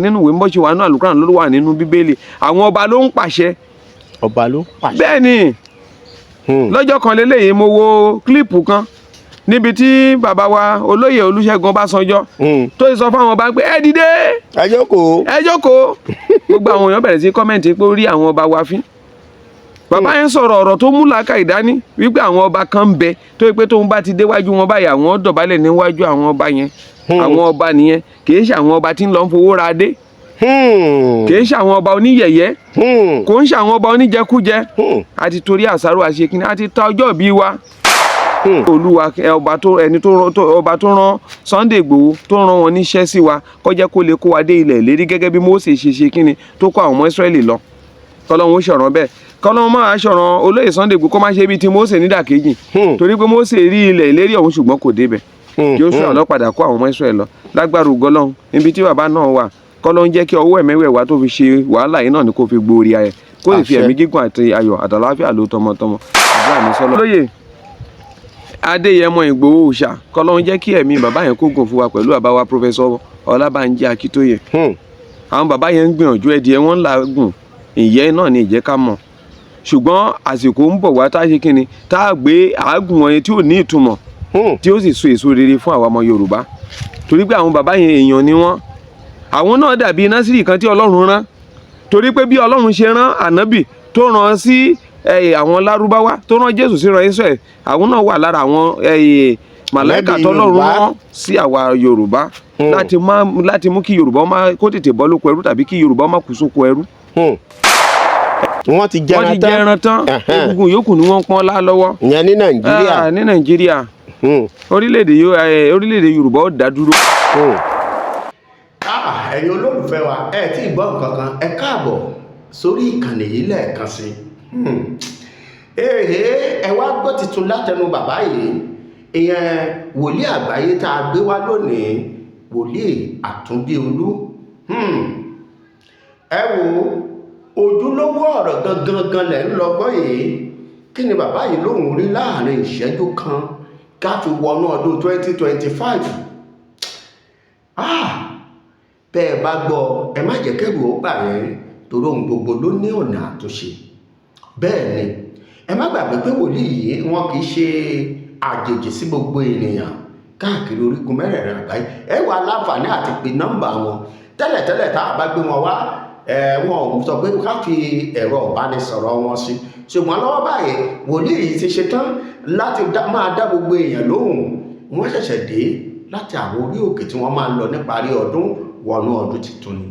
Nínú ìwé mọ́ṣẹ́ wà nínú àlùkùránì ló wà nínú Bíbélì, àwọn ọba ló ń pàṣẹ. Ọba ló pàṣẹ. Bẹ́ẹ̀ ni. Lọ́jọ́ kan lélẹ́yìí, mo wo clip kan níbi tí bàbá wa, Olóyè Olúṣẹ́gun Ọbásanjọ́, tó ti sọ fáwọn ọba pé ẹ dìde. Ẹ jókòó. Ẹ jókòó. Gbogbo àwọn èèyàn bẹ̀rẹ̀ sí comment pé ó rí àwọn ọba wa fín. Bàbá yẹn sọ̀rọ̀, ọ̀rọ̀ tó mú làákàyè dání, wípé àwọn ọba kan ń bẹ tó yẹ pé tóun bá ti déwájú wọn báyìí, àwọn dọ̀bálẹ̀ níwájú àwọn ọba yẹn. Àwọn ọba nìyẹn, kì í ṣe àwọn ọba tí ń lọ ń fowó ra adé, kì í ṣe àwọn ọba oníyẹ̀yẹ́, kò ń ṣe àwọn ọba oníjẹkújẹ. Àti torí àṣàrò àṣekínní àti ta ọjọ́ ìbí wa. Olúwa ọba tó ẹni tó rán ọba tó rán Sunday Igboho, tó rán wọn níṣẹ́ sí wa, kó jẹ́ kó lè kó wa dé ilẹ̀ ìlérí, gẹ́gẹ́ bí Mósè ṣe kíni tó kó àwọn ọmọ Ísírẹ́lì lọ. Kọ́lọ́hún ó ṣọ̀ràn bẹ́ẹ̀, kọ́lọ́hún máa ṣọ̀ràn olóyè Sunday Igboho, kó má ṣe bíi ti Mósè nídàkejì, torí pé Mósè rí ilẹ̀ ìlérí ọ̀hún ṣùgbọ́n kò débẹ̀. Joshua ló padà kó àwọn ọmọ Ísírẹ́lì lọ. Lágbára ògo Ọlọ́run, níbi tí bàbá náà wà, kọ́lọ́hún jẹ́ kí ọwọ́ ẹ̀mẹ́wẹ̀wá tó fi ṣe wàhálà yìí náà ni kó fi gbórí ayẹ, kó sì fi Àṣẹ. ẹ̀mí gígùn àti ayọ̀ àtàláfíà ló tọmọtọmọ. Àdúrà mi sọ́lọ́. Olóyè Adéyẹmọ Ìgbòho Òòṣà, kọ́lọ́hún jẹ́ kí ẹ̀mí bàbá yẹn kó gùn fún wa pẹ̀lú bàbá wa, Professor Ọlábánjí Akíntóyè. Àwọn bàbá yẹn ń gbìyànjú ẹdìẹ wọn ń làágùn, ìyẹ́ náà ni ìjẹ́ ká mọ̀, ṣùgbọ́n àsìkò ń bọ̀ wá tá a ṣe kíni, tá a gbé àágùn wọn yẹn tí ò ní ìtumọ̀, tí ó sì so èso rere fún àwa ọmọ Yorùbá, torí pé àwọn bàbá yẹn, èèyàn ni wọ́n. Àwọn náà dàbí násìrì kan tí Ọlọ́run rán, torí pé bí Ọlọ́run ṣe rán ànábì tó rán sí àwọn Lárúbáwá, tó rán Jésù sí ran Israel, àwọn náà wà lára àwọn màláìkà Ànábì tọ́lọ́run Yorùbá. rán sí àwa Yorùbá láti mú kí Yorùbá má kó tètè bọ́ lóko ẹrú tàbí kí Yorùbá má kú sóko ẹrú. Wọ́n ti Wọ́n jẹran ti tán. jẹran tán. Egungun yòókù ni wọ́n pọ́n lá lọ́wọ́. Ìyẹn ní Nàìjíríà. Ah, ní Nàìjíríà. Orílẹ̀-èdè Yorùbá ó dá dúró. Ah, ẹ̀yin olólùfẹ́ wa, ẹ tí ì gbọ́ nǹkan kan. Ẹ káàbọ̀ sórí ìkànnì yìí lẹ́ẹ̀kan sí i. Èhè, ẹ wá gbọ́ tuntun látẹnu bàbá yìí, ìyẹn wòlíì àgbáyé tá a gbé wá lónìí, Wòlíì Àtúnbíolú. Ẹ wo ojúlówó ọ̀rọ̀ gangan gan lẹ̀ ń lọ gbọ́ yìí. Kí ni bàbá yìí lóhùn rí láàrin ìṣẹ́jú kan ká fi wọnú ọdún 2025? Ah, bẹ́ẹ̀ bá gbọ́, ẹ má jẹ́ kẹ́rù ó bà yẹn, torí ohun gbogbo ló ní ọ̀nà àtúnṣe. Bẹ́ẹ̀ ni, ẹ má gbàgbé pé wòlíì yìí, wọn kì í ṣe àjèjì sí gbogbo ènìyàn káàkiri orígun mẹ́rẹ̀ẹ̀rin àgbáyé. Ẹ wà láǹfààní àti pé nọ́mbà wọn. Tẹ́lẹ̀tẹ́lẹ̀, tá a bá gbé wọn wá, ẹ wọn ò sọ pé ká fi ẹ̀rọ ìbánisọ̀rọ̀ wọn sí, ṣùgbọ́n lọ́wọ́ báyìí, wòlíì yìí ti ṣetán láti máa dá gbogbo èèyàn lóhùn. Wọ́n ṣẹ̀ṣẹ̀ dé láti àwọn orí òkè tí wọ́n máa ń lọ níparí ọdún wọnú ọdún tuntun ni.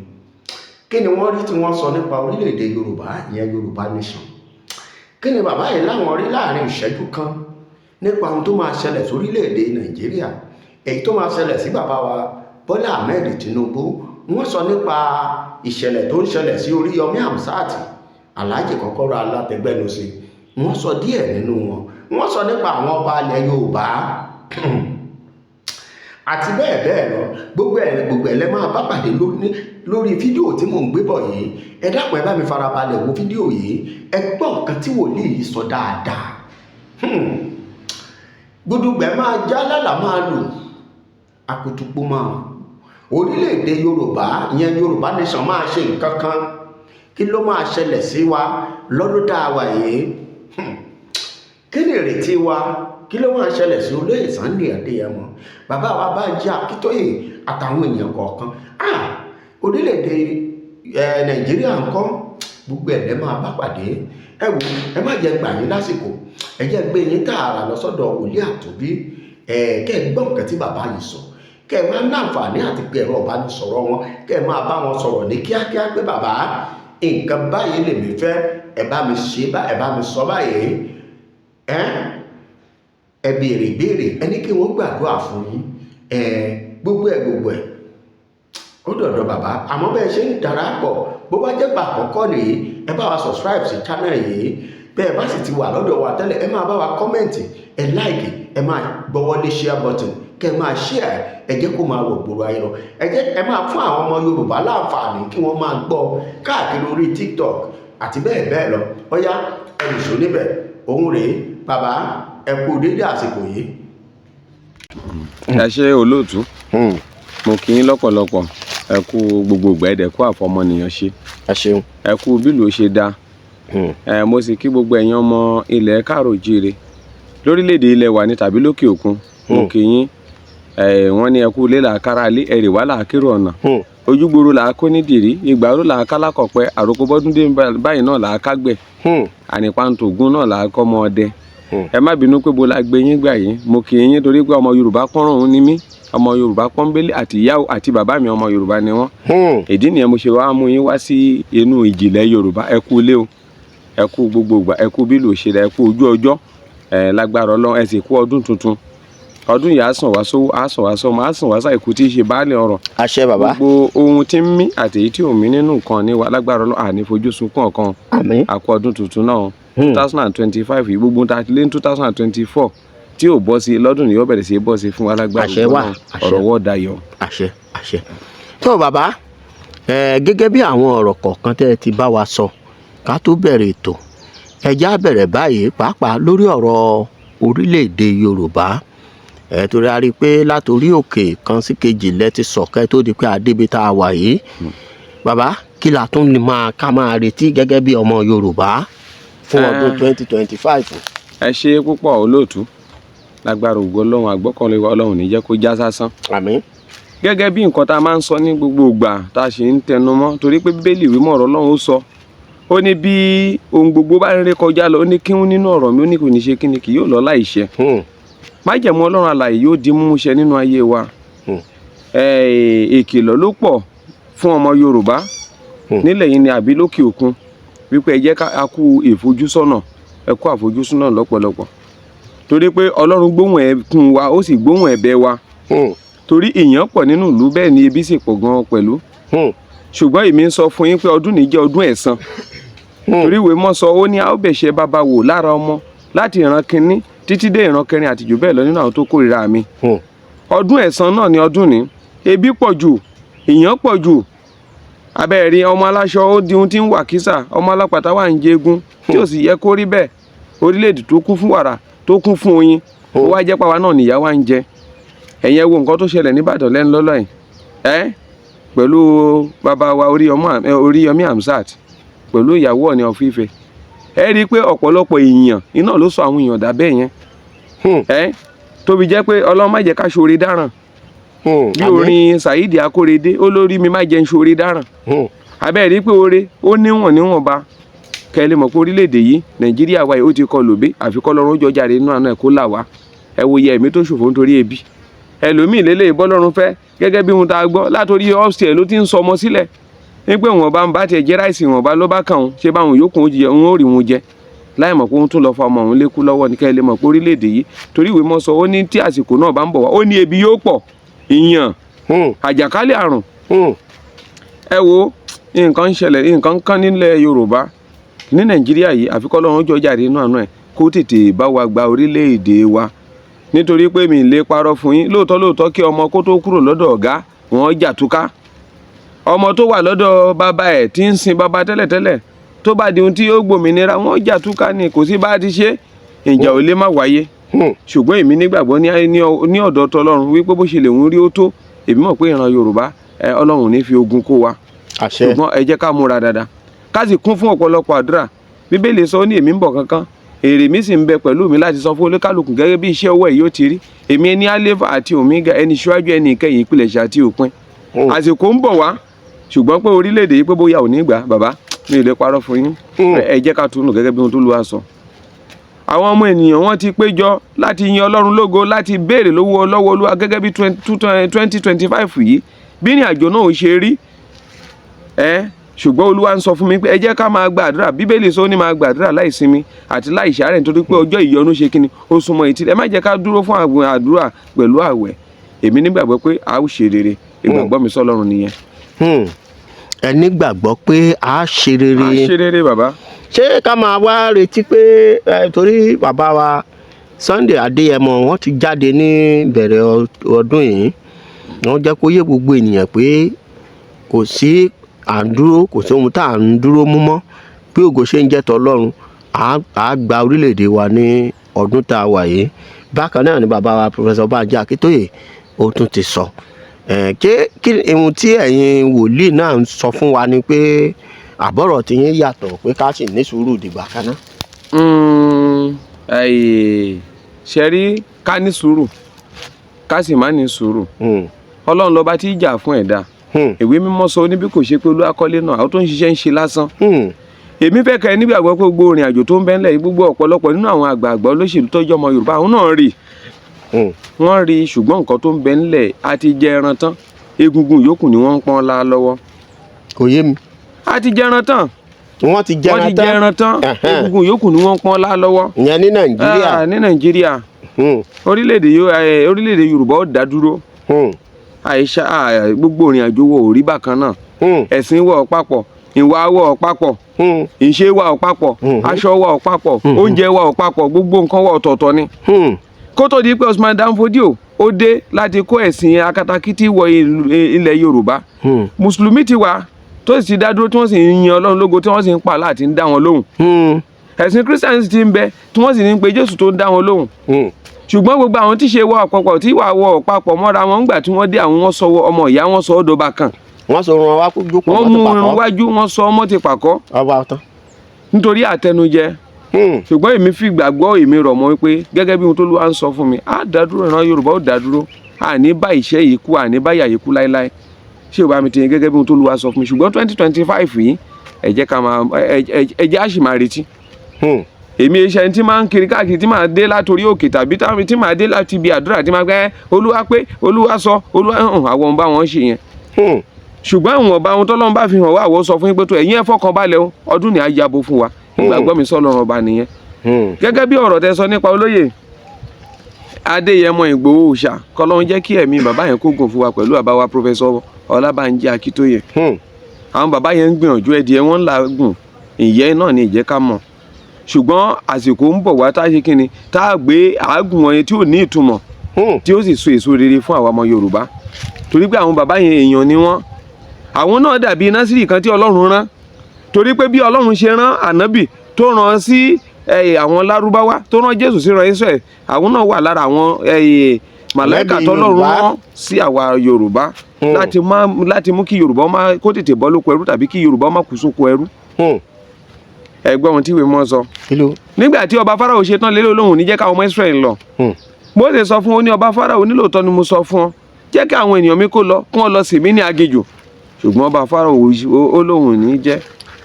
Kí ni wọ́n rí tí wọ́n sọ nípa orílẹ̀-èdè Yorùbá, ìyẹn Yorùbá Nation? Kí ni bàbá yìí láwọn rí láàrin ìṣẹ́jú kan nípa ohun tó máa ṣẹlẹ̀ sórílẹ̀-èdè Nàìjíríà, èyí tó máa ṣẹlẹ̀ sí bàbá wa Bọ́lá Ahmed Tinubu? Wọ́n sọ nípa ìṣẹ̀lẹ̀ tó ń ṣẹlẹ̀ sí Oríyọmí Hamzat, Aláàjì Kọ́kọ́rọ́ Alátẹgbẹ́nusí. Wọ́n sọ díẹ̀ nínú wọn. Wọ́n sọ nípa àwọn ọba ilẹ̀ Yorùbá àti bẹ́ẹ̀ bẹ́ẹ̀ lọ. Gbogbo ẹ̀ gbogbo ẹ̀ lẹ́ máa bá pàdé lórí fídíò tí mò ń gbé bọ̀ yìí. Ẹ dákun, ẹ bá mi farabalẹ̀ wo fídíò yìí. Ẹ gbọ́ nǹkan tí wòlíì yìí sọ dáadáa. Gudugbẹ̀ máa já, lálàá máa lò, akutupo máa orílẹ̀-èdè Yorùbá, ìyẹn Yorùbá Nation, máa ṣe nǹkan kan. Kí ló máa ṣẹlẹ̀ sí wa lọ́dún tá a wà yìí? Kí ni ìrètí wa? Kí ló máa ṣẹlẹ̀ sí olóyè Sunday Adéyẹmọ, bàbá wa Bánjí Akíntóyè àtàwọn èèyàn kọ̀ọ̀kan? Ah, orílẹ̀-èdè Nàìjíríà ń kọ́. Gbogbo ẹ̀ lẹ́ máa bá pàdé. Ẹ wò, ẹ má jẹ́ gbà yín lásìkò. Ẹ jẹ́ gbé yín tààrà lọ sọ́dọ̀ wòlíì Àtúnbí, ẹ kẹ́ ẹ gbọ́ nǹkan tí bàbá yìí sọ, kẹ́ ẹ máa láǹfààní àti pé ẹ̀rọ ìbánisọ̀rọ̀ wọn, kẹ́ ẹ máa bá wọn sọ̀rọ̀ ní kíákíá pé, "Bàbá, nǹkan báyìí lèmi fẹ́, ẹ bá mi ṣe bá, ẹ bá mi sọ báyìí." Ẹ béèrè ìbéèrè, ẹ ní kí wọ́n gbàdúrà fún yín. Ẹ gbogbo ẹ gbogbo ẹ ó dọ̀dọ̀ bàbá. Àmọ́ bẹ́ẹ̀ ṣe ń darapọ̀, bó bá jẹ́ gbà àkọ́kọ́ nìyí, ẹ bá wa subscribe sí channel yìí. Bẹ́ẹ̀ bá sì ti wà lọ́dọ̀ wa tẹ́lẹ̀, ẹ máa bá wa comment, ẹ like, ẹ máa gbọ́wọ́lé share button, kẹ́ ẹ máa share. Ẹ jẹ́ kó máa wọ̀ gbòòrò ayé lọ. Ẹ jẹ́ ẹ máa fún àwọn ọmọ Yorùbá láǹfààní kí wọ́n máa gbọ́ káàkiri orí TikTok àti bẹ́ẹ̀ bẹ́ẹ̀ lọ. Ọ̀yá, ẹ nìṣó níbẹ̀. Òun rèé. Bàbá, ẹ kú dédé àsìkò yìí. Ẹ ṣe, olóòtú. Mo kí yín lọ́pọ̀lọpọ̀. Ẹ kú gbogbo ìgbà, ẹ̀dẹ̀ kú àfọmọnìyàn ṣe. Ẹ ṣeun. Ẹ kú bílù ó ṣe dáa. Ẹ mo sì kí gbogbo ẹ̀yin ọmọ ilẹ̀ káàró jíire lórílẹ̀‐èdè ilẹ̀ wa ní tàbí lókè òkun. Mo kí yín. Wọ́n ní ẹ kú ilé làákàrà ilé, ẹ̀rì wá làákérò ọ̀nà, ojúgbòrò là á kó nídìrí, ìgbàrú là á kálákọ̀pẹ́, àròkọ bọ́dúndé báyìí náà là á kágbẹ̀, ànípàǹtògún náà là á kọ́ ọmọ ọdẹ. Ẹ má bínú pé bo la gbé yín gbà yín. Mo kí yín torí pé ọmọ Yorùbá pọ́nrán òun ni mí, ọmọ Yorùbá pọ́nbélé, àti ìyá àti bàbá mi ọmọ Yorùbá ni wọ́n. Ìdí nìyẹn mo ṣe wá mú yín wá sí inú ìjìnlẹ̀ Yorùbá. Ẹ kú ilé o, ẹ kú gbogbo ìgbà, ẹ kú bí lò ṣe rẹ, ẹ kú ojú ọjọ́. Ẹ lágbára Ọlọ́run, ẹ sì kú ọdún tuntun. Ọdún yìí á sàn wá sówó, á sàn wá sọmọ, á sàn wá sáìkú tí í ṣe baálé ọrọ̀. Àṣẹ, bàbá. Gbogbo ohun tí ń mí àti èyí tí ò mí nínú nǹkan ní wa, lágbára Ọlọ́run, àní fojú sunkún ọ̀kan. Àmín. Àkú ọdún tuntun náà, 2025 yìí. Gbogbo tá a ti lé ní 2024 tí ò bọ́ sí lọ́dún yìí, ó bẹ̀rẹ̀ sí í bọ́ sí fún wa lágbára Àṣẹ wà, Ọlọ́run. Àṣẹ. Ọ̀rọ̀ wọ́ dayọ̀. Àṣẹ, àṣẹ. Tó bàbá ẹ, gẹ́gẹ́ bí àwọn ọ̀rọ̀ kọ̀ọ̀kan tẹ́ ẹ ti bá wa sọ ká tó bẹ̀rẹ̀ ètò, ẹ já bẹ̀rẹ̀ báyìí, pàápàá lórí ọ̀rọ̀ orílẹ̀-èdè Yorùbá ẹ, torí a rí i pé látòrí òkè kan sí kejì lẹ ti sọ̀kẹ́ tó di pé adébi tá a wà yìí. Bàbá, kí la tún lè máa ká máa retí gẹ́gẹ́ bí ọmọ Yorùbá fún ọdún 2025? Ẹ ṣe púpọ̀, olóòtú. Lágbára ògo Ọlọ́run, àgbọ́kànlé wa, Ọlọ́run ní jẹ́ kó já sásán. Àmín. Gẹ́gẹ́ bí nǹkan tá a máa ń sọ ní gbogbo ìgbà tá a sì ń tẹnu mọ́, torí pé Bíbélì ìwé mọ̀rọ̀ Ọlọ́run ó sọ, ó ní bí ohun gbogbo bá ń ré kọjá lọ, ó ní kíhún nínú ọ̀rọ̀ mi, ó ní kò ní ṣe kíni, kì yóò lọ láìṣẹ. Májẹ̀mú Ọlọ́run alààyè yóò di múmú ṣẹ nínú ayé wa. Ìkìlọ̀ ló pọ̀ fún ọmọ Yorùbá nílẹ̀ yìí ni àbí lókè òkun wípé ẹ jẹ́ ká a kú ìfojúsọ́nà, ẹ kú àfojúsọ́nà lọ́pọ̀lọpọ̀, torí pé Ọlọ́run gbóhùn ẹkún wa, ó sì gbóhùn ẹ̀bẹ̀ wa, torí ìyàn pọ̀ nínú ìlú, bẹ́ẹ̀ ni ebi sì pọ̀ gan-an pẹ̀lú. Ṣùgbọ́n èmi ń sọ fún yín pé ọdún ní jẹ́ ọdún ẹ̀san, torí ìwé mọ́ sọ, ó ní a ó bẹ̀ṣẹ̀ bàbá wò lára ọmọ láti ìran kínní títí dé ìran kẹrin àti jù bẹ́ẹ̀ lọ nínú àwọn tó kórìíra mi. Ọdún ẹ̀san náà ni ọdún ní. Ebi pọ̀ jù, ìyàn pọ̀ jù, abẹ́ẹ̀rí ọmọ aláṣọ ó di ohun tí ń wà kísà, ọmọ alápàtà wà ń jẹgun, tí ò sì yẹ kó rí bẹ́ẹ̀. Orílẹ̀-èdè tó kún fún wàrà, tó kún fún oyin, ó wá jẹ́ pàwa náà nìyá wa ń jẹ. Ẹ̀yin ẹ wo nǹkan tó ṣẹlẹ̀ nìbàdàn lẹ́nu lọ́lọ́ yìí ẹ́, pẹ̀lú bàbá wa Oríyọmí Hamzat pẹ̀lú ìyàwó Ọọ̀ni of Ifẹ̀. Ẹ rí i pé ọ̀pọ̀lọpọ̀ èèyàn iná ló sọ àwọn èèyàn dà bẹ́ẹ̀ yẹn ẹ́, tóbi jẹ́ pé Ọlọ́run má jẹ́ ká ṣoore dáràn. Bí orin Saheed Akórèdé, ó lórí mi má jẹ́ ń ṣoore dáràn. Abẹ́ rí pé oore ó níwọ̀n níwọ̀nba. Kẹ́ ẹ lè mọ̀ pé orílẹ̀-èdè yìí, Nàìjíríà wa yìí, ó ti kọ lòbé, àfi kọ́ lọ́run jọ jáde nínú àná ẹ̀ kó là wá. Ẹ wo iye ẹ̀mí tó ṣòfò nítorí ebi. Ẹlòmíì lélẹ̀ bọ́lọ́run fẹ́, gẹ́gẹ́ bí ohun tá a gbọ́ látòrí upstairs ló ti ń sọ ọmọ sílẹ̀ ní pé wọn bá ń bá tiẹ̀ jẹ́ ráìsì, wọn bá ló bá kàn òun ṣé báwọn yòókù òun jẹ, òun ó rí wọn jẹ, láì mọ̀ pé òun tún lọ fa ọmọ òun lékú lọ́wọ́ ní. Kẹ́ ẹ lè mọ̀ pé orílẹ̀-èdè yìí, torí ìwé mọ́ sọ, ó ní tí àsìkò náà bá ń bọ̀ wá, ó ní ebi yóò pọ̀, ìyàn, àjàkálẹ̀ àrùn. Ẹ wo nǹkan ń ṣẹlẹ̀, nǹkan kan nílẹ̀ Yorùbá ní Nàìjíríà yìí, àfi k'Ọlọ́run jọ jáde inú àánú ẹ̀ kó tètè bá wa gba orílẹ̀-èdè wa, nítorí pé mi lè parọ́ fún yín, lóòótọ́ lóòótọ́, kí ọmọ kó tó kúrò lọ́dọ̀ ọ̀gá, wọ́n jà túká. Ọmọ tó wà lọ́dọ̀ bàbá ẹ̀ tí ń sin bàbá tẹ́lẹ̀tẹ́lẹ̀, tó bá di ohun tí yóò gbòmìnira, wọ́n jà túká ni. Kò sí bá a ti ṣe, ìjà ò lè má wáyé. Ṣùgbọ́n èmi nígbàgbọ́ ní ọ̀dọ̀ tọlọ́run wípé bó ṣe lè ń rí ó tó, èmi mọ̀ pé ìran Yorùbá ẹ, Ọlọ́run ò ní fi ogun kó wa. Àṣẹ. Ṣùgbọ́n ẹ jẹ́ ká múra dáadáa, ká sì kún fún ọ̀pọ̀lọpọ̀ àdúrà. Bíbélì sọ, ó ní èmi ń bọ̀ kankan, èrè mi sì ń bẹ pẹ̀lú mi láti sọ fún olúkálùkù gẹ́gẹ́ bí iṣẹ́ ọwọ́ ẹ̀ yóò ti rí. Èmi ẹni Álífà àti Òmígà, ẹni ṣíwájú, ẹni ìkẹyìn, ìpilẹ̀ṣẹ̀ àti òpin. Àsìkò ń bọ̀ wá, ṣùgbọ́n pé orílẹ̀-èdè yìí pé bóyá ò ní gbà, bàbá mi ò lè parọ́ fún yín. Ẹ jẹ́ ká túnú gẹ́gẹ́ bí ohun tó lu aṣọ. Àwọn ọmọ ènìyàn wọ́n ti péjọ láti yin Ọlọ́run lógo, láti béèrè lọ́wọ́ lọ́wọ́ Olúwa gẹ́gẹ́ bí 2025 yìí bí ní àjò náà ó ṣe rí ẹ. Ṣùgbọ́n Olúwa ń sọ fún mi pé ẹ jẹ́ ká máa gbàdúrà. Bíbélì sọ, ó ní máa gbàdúrà láì sinmi àti láì ṣàárẹ̀, nítorí pé ọjọ́ ìyọnu ṣe kíni, ó súnmọ́ etí. Ẹ má jẹ́ ká dúró fún àwẹ̀, àdúrà pẹ̀lú àwẹ̀. Èmi nígbàgbọ́ pé a ó ṣe rere. Ìgbàgbọ́ mi sọ́lọ́run nìyẹn. Ẹ nígbàgbọ́ pé a ṣe rere. A ṣe rere, bàbá. Ṣé ká máa wá retí pé ẹ, torí bàbá wa Sunday Adéyẹmọ, wọ́n ti jáde ní ìbẹ̀rẹ̀ ọdún yìí, wọ́n jẹ́ kó yé gbogbo ènìyàn pé kò sí à ń dúró, kò sí ohun tá à ń dúró mú mọ́, bí ògo ṣe ń jẹ́ tọlọ́run, à á gba orílẹ̀-èdè wa ní ọdún tá a wà yìí. Bákan náà ni bàbá wa Professor Banji Akíntóyè, ó tún ti sọ. Ẹ̀ kí ohun tí ẹ̀yin wòlíì náà ń sọ fún wa ni pé àbọ̀rọ̀ tí yín yàtọ̀, pé ká sì ní sùúrù dìgbà kan náà? Ṣe rí, ká ní sùúrù, ká sì má ní sùúrù, Ọlọ́run lọ́ba tí í jà fún ẹ̀dá. Ìwé Mímọ́ sọ ní bí kò ṣe pé Olúwa kọ́lé náà, àwọn tó ń ṣiṣẹ́ ń ṣe lásán. Èmi fẹ́ kẹ́ ẹ nígbàgbọ́ pé gbogbo ìrìn àjò tó ń bẹ ńlẹ̀ yìí, gbogbo ọ̀pọ̀lọpọ̀ nínú àwọn àgbààgbà olóṣèlú tó jẹ́ ọmọ Yorùbá, àwọn náà rí, wọ́n rí. Ṣùgbọ́n nǹkan tó ń bẹ ńlẹ̀, a ti jẹ ẹran tán, egungun yòókù ni wọ́n ń pọ́n lá lọ́wọ́. Kò yé mi. A ti jẹ ẹran tán. Wọ́n ti Wọ́n jẹran ti jẹ tán. ẹran tán. Egungun yòókù ni wọ́n ń pọ́n lá lọ́wọ́. Ìyẹn ní Nàìjíríà? Ah, ní Nàìjíríà. Orílẹ̀-èdè Yorùbá ó dá dúró. Àìsà gbogbo ìrìn àjò wo ò rí bákan náà. Ẹ̀sìn wọ̀ papọ̀, ìwà wọ̀ papọ̀, ìṣe wa ò papọ̀, aṣọ wa ò papọ̀, oúnjẹ wa ò papọ̀, gbogbo nǹkan wa ọ̀tọ̀ọ̀tọ̀ ni. Kó tó di pé Usman Dan Fodio ó dé láti kó ẹ̀sìn akatakítí wọ ilẹ̀ Yorùbá, mùsùlùmí ti wà tó sì ti dá dúró, tí wọ́n sì ń yin Ọlọ́run lógo, tí wọ́n sì ń pa láti ń dá wọn lóhùn. Ẹ̀sìn Christian sì ti ń bẹ, tí wọ́n sì ní pé Jésù tó ń dá wọn lóhùn. Ṣùgbọ́n gbogbo àwọn tí ṣe wọ ọ̀pọ̀pọ̀ tí wà wọ ọ̀pápọ̀ mọ́ra wọn, ńgbà tí wọ́n dé, àwọn wọn sọ ọmọ ìyá wọn sọ ọ́ dọba kan. Wọ́n sọ wọn wá jókòó. Wọ́n mọ́tò mú irun pàkọ́. wájú, wọ́n sọ ọmọ ti pàkọ́ Ọba tán. nítorí àtẹnujẹ. Ṣùgbọ́n èmi fi gbàgbọ́, èmi rọ̀ mọ́ wípé gẹ́gẹ́ bí ohun tó lù wá ń sọ fún mi, á dá dúró, ìran Yorùbá ó dá dúró, àní bá ìṣẹ́ yìí kú, àní bá ìyà yìí kú láéláé. Ṣé ò bá mi ti yẹn? Gẹ́gẹ́ bí ohun tó lù wá sọ fún mi. Ṣùgbọ́n 2025 yìí, ẹ jẹ́ ká máa ẹ jẹ́ á sì máa retí. Èmi iṣẹ́ ẹni tí máa ń kiri káàkiri, tí máa dé látòrí òkè tàbí tí máa dé láti ibi àdúrà, tí máa gbẹ́ Olúwa pé Olúwa sọ, Olúwa hàn, àwọn bá wọn ṣe yẹn. Ṣùgbọ́n àwọn ọba ohun tọ́lọ́run bá fi hàn wá, àwọn sọ fún yín pé tó ẹ̀yin ẹ fọkàn balẹ̀ o, ọdún ni á yabo fún wa. Ìgbàgbọ́ mi sọ́lọ́run ọba nìyẹn. Gẹ́gẹ́ bí ọ̀rọ̀ tẹ sọ nípa olóyè Adéyẹmọ Ìgbòho Òòṣà, kọ́lọ́run jẹ́ kí ẹ̀mí bàbá yẹn kó gùn fún wa pẹ̀lú bàbá wa Professor Ọlábánjí Akíntóyè. Àwọn bàbá yẹn ń gbìyànjú, ẹdìẹ wọn ń làágùn, ìyẹ́ náà ni ìjẹ́ ká mọ̀. Ṣùgbọ́n àsìkò ń bọ̀ wá tá a ṣe kíni, tá a gbé àágùn wọn yẹn tí ò ní ìtumọ̀, tí ó sì so èso rere fún àwa ọmọ Yorùbá, torí pé àwọn bàbá yẹn, èèyàn ni wọ́n. Àwọn náà dàbí násìrì kan tí Ọlọ́run rán, torí pé bí Ọlọ́run ṣe rán ànábì tó rán sí àwọn Lárúbáwá, tó rán Jésù sí rán Israel, àwọn náà wà lára àwọn màláìkà Ànábì tọ́lọ́run Yorùbá. rán sí àwa Yorùbá láti má láti mú kí Yorùbá má kó tètè bọ́ lóko ẹrú tàbí kí Yorùbá má kú sóko ẹrú. Ẹgbẹ́ ohun tí ìwé mọ́ sọ. Kí ló? Nígbà tí ọba Fáráò ṣe tán lélẹ̀, olóhùn ní jẹ́ káwọn ọmọ Israẹli lọ. Mósè sọ fún, ó ní, "Ọba Fáráò, nílòótọ́ ni mo sọ fún ọ, jẹ́ kí àwọn ènìyàn mi kó lọ, kí wọ́n lọ sìn mí ní aginjù." Ṣùgbọ́n ọba Fáráò ó lóhùn ní jẹ́.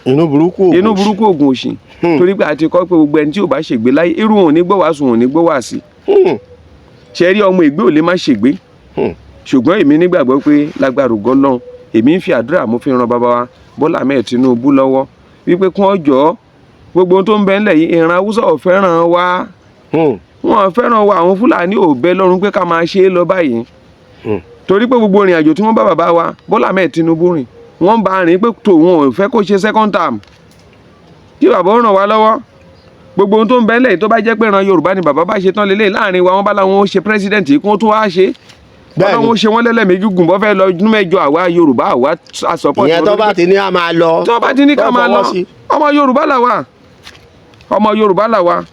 Inú burúkú ògùn Inú òṣì. burúkú, ògùn òṣì. Torí pé a ti kọ́ pé gbogbo ẹni tí ò bá ṣègbé láyé, irú wọn ò ní gbọ́ wàásù, wọn ò ní gbọ́ wàásì. Ṣe rí, ọmọ ìgbé ò lè má ṣègbé. Ṣùgbọ́n èmi nígbàgbọ́ pé lágbára ògo Ọlọ́run, èmi ń fi àdúrà mo fi ran bàbá wa Bọ́lá Ahmed Tinubu lọ́wọ́ wípé kí wọ́n jọ̀ọ́, gbogbo ohun tó ń bẹ ńlẹ̀ yìí, ìran Haúsá ò fẹ́ràn wa. Wọn ò fẹ́ràn wa. Àwọn Fúlàní ò bẹ lọ́rùn pé ká máa ṣe é lọ báyìí, torí pé gbogbo ìrìn àjò tí wọ́n bá bàbá wa Bọ́lá Ahmed Tinubu rìn, wọ́n bá rìn pé tó wọn ò fẹ́ kó ṣe second term. Kí bàbá ó ràn wá lọ́wọ́, gbogbo ohun tó ń bẹ ńlẹ̀ yìí, tó bá jẹ́ pé ìran Yorùbá ni bàbá bá ṣe tán lélẹ̀ láàrin wa, wọ́n bá láwọn ó ṣe president yìí, kí wọ́n tún wá ṣe. Bẹ́ẹ̀ni. Ọlọ́run ó ṣe wọ́n lẹ́lẹ́mìí gígùn, bọ́ fẹ́ lọ ọdún 8, àwa Yorùbá, àwa a support Ìyẹn wọn tó lórí bá pé ti ní a máa lọ. Tó bá ti ní ká tó máa lọ. fọwọ́ sí. Ọmọ Yorùbá là wà, ọmọ Yorùbá là wà.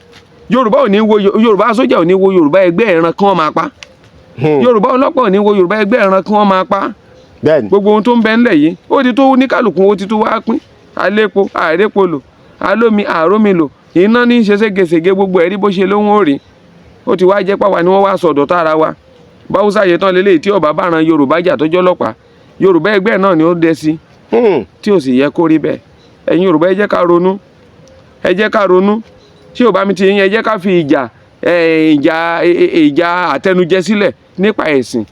Yorùbá ò ní wo Yorùbá sójà ò ní wo Yorùbá ẹgbẹ́ ẹran kí wọ́n máa pa. Yorùbá ọlọ́pàá ò ní wo Yorùbá ẹgbẹ́ ẹran kí wọ́n máa pa. Gbogbo ohun tó ń bẹ ńlẹ̀ yìí, ó ti tó ní kálukú, ó ti tó wá pín alépo, àrépo lò, alómi, àrómi lò, iná ní í ṣe ségesège, gbogbo ẹ̀rí bó ṣe lóhun ó rí. Ó ti wá jẹ́ pàwa ni wọ́n wá sọ̀dọ̀ tára wa báwùsà ṣe tán lélẹ́yìí, tí ọba bá ran Yorùbá jà tó jọ́lọ́pàá, Yorùbá ẹgbẹ́ náà ni ó dẹ sí, tí ò sì yẹ kó rí bẹ́ẹ̀. Ẹ̀yin Yorùbá, ẹ jẹ́ ká ronú, ẹ jẹ́ ká ronú. Tí ò bá mi ti yín, ẹ jẹ́ ká fi ìjà ẹ, ìjà ẹ, ẹ, ìjà àtẹnujẹ sílẹ̀ nípa ẹ̀sìn.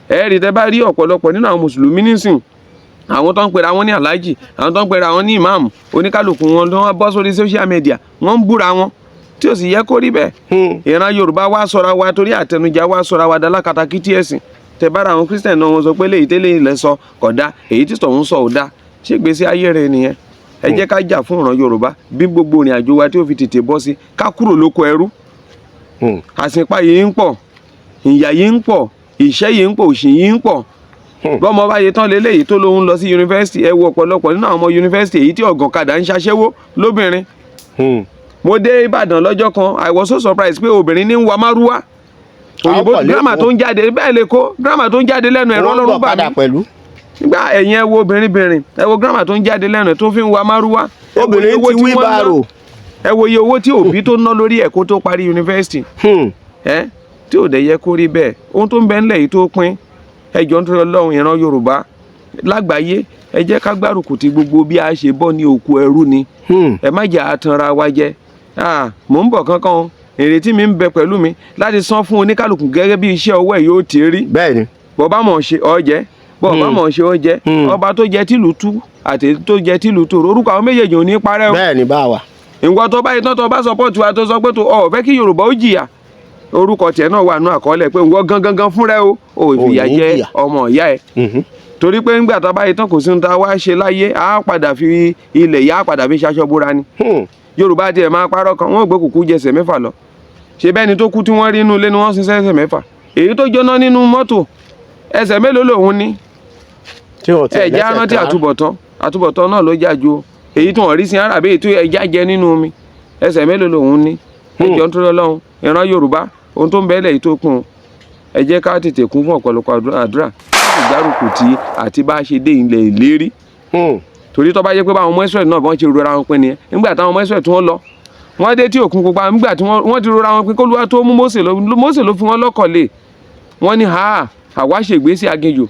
Ẹ rí, tẹ́ bá rí ọ̀pọ̀lọpọ̀ nínú àwọn mùsùlùmí nísìn, àwọn tó ń pera wọn ní aláàjì, àwọn tó ń pera wọn ní ìmáàmù, oníkálukú wọn tó wọ́n bọ́ sórí social media, wọ́n ń búra wọn, tí ò sì yẹ kó rí bẹ́ẹ̀. Ìran Yorùbá wá sọra wa torí àtẹnujẹ, wá sọra wa dalákatakítí ẹ̀sìn. Tẹ́ bá ra àwọn Christian náà, wọ́n sọ pé léyìí tẹ́lẹ̀ ilẹ̀ sọ kódà, èyí tí tọ̀hún sọ ò dá. Ṣé gbèsè ayé rẹ nìyẹn? Ẹ jẹ́ ká jà fún ìran Yorùbá bí gbogbo ìrìn àjò wa tí ó fi tètè bọ́ sí, ká kúrò lóko ẹrú. Àsìnpa yìí ń pọ̀, ìyà yìí ń pọ̀, ìṣẹ́ yìí ń pọ̀, òṣì yìí ń pọ̀. Bọ́mọ bá yẹ tán léléyìí tó lóun lọ sí yunifásitì, ẹ wo ọ̀pọ̀lọpọ̀ nínú àwọn ọmọ yunifásitì èyí tí ọ̀gànkadà ń ṣaṣẹ́wó lóbìnrin. Mo dé Ìbàdàn lọ́jọ́ kan, I was so surprised pé obìnrin ní ń wa márúwá. Òyìnbó pọ̀ grammar lÉkòó. tó ń jáde bẹ́ẹ̀ lè kó grammar tó ń jáde lẹ́nu ẹ̀rọ Wọ́n Ọlọ́run gbọ́ bà padà mí. Pẹ̀lú. Nígbà ẹ̀yìn, ẹ wo obìnrin bìnrin, ẹ wo grammar tó ń jáde lẹ́nu ẹ̀ tó fi ń wa márúwá. Ẹ wo iye Obìnrin owó ti tí wí wọ́n ná. bárò. Ẹ wo iye owó tí òbí tó ná lórí ẹ̀ kó tó parí yunifásitì ẹ tí ò dẹ̀ yẹ kó rí bẹ́ẹ̀. Ohun tó ń bẹ ńlẹ̀ yìí tó pín, ẹ jọ̀ọ́, nítorí Ọlọ́run, ìran Yorùbá lágbàáyé, ẹ jẹ́ ká gbárùkù ti gbogbo bí a ṣe bọ́ ní òkú ẹrú ni. Ẹ má jẹ́ àtànra wa jẹ. Ah, mò ń bọ̀ kankan o. Ìrètí mi ń bẹ pẹ̀lú mi láti san fún oníkálukú gẹ́gẹ́ bí iṣẹ́ ọwọ́ ẹ̀ yóò ti rí. Bọ́ bá mọ̀ ṣe ọ jẹ́, bọ́ bá mọ̀ ṣe ọ jẹ́. Ọba tó jẹ tìlú tú àti èyí tó jẹ tìlú tòrò, orúkọ àwọn méjèèjì ò ní parẹ́ o. Bẹ́ẹ̀ni, bá wa. Nǹkan tó bá itán tó bá support wa, tó sọ pé tó ọ fẹ́ kí Yorùbá ó jìyà, orúkọ tiẹ̀ náà wà nú àkọọ́lẹ̀ pé nǹkan gangan gan fúnra ẹ o ò fìyà ní jẹ jìyà. ọmọ ìyá ẹ. Torí pé ńgbà tá a bá itán, kò sí ní ta wá ṣe láyé, á padà fi ilẹ̀ yá, á padà fi ṣaṣọ búra ni. Yorùbá tiẹ̀ máa parọ́ kan, wọ́n ò gbé kùkú jẹsẹ̀ mẹ́fà lọ. Ṣe bẹ́ẹ̀ ni tó kú tí wọ́n rí inú ilé ni wọ́n sin sẹ́sẹ̀ mẹ́fà. Èyí tó jóná nínú mọ́tò, ẹsẹ̀ mélòó lòun ní? Tí wọ́n ti Ẹ̀jẹ̀ lẹ́sẹ̀ arántí kan. Àtúbọ̀tán, àtúbọ̀tán náà ló jà ju o. Èyí tí wọ́n rí sí ara àbí èyí tó ẹja jẹ nínú omi, ẹsẹ̀ mélòó lòun ní? Ẹjọ́ ń tó lọ́hùn, ìran Yorùbá, ohun tó ń bẹ́lẹ̀ yìí tó kún un, ẹ jẹ́ ká tètè kún fún ọ̀pọ̀lọpọ̀ àdúrà láti gbárùkù tí àti bá a ṣe dé ilẹ̀ ìlérí. Torí tó bá jẹ́ pé báwọn ọmọ Israẹli náà bọ́n ṣe rora wọn pin nìyẹn nígbà táwọn ọmọ Israẹli tí wọ́n lọ, wọ́n dé tí òkun pupa, nígbà tí wọ́n ti rora wọn pin k'Olúwa tó mú Mósè lọ, Mósè ló fi wọ́n lọ́kàn lé. Wọ́n ní ha, àwa ṣègbé sí aginjù.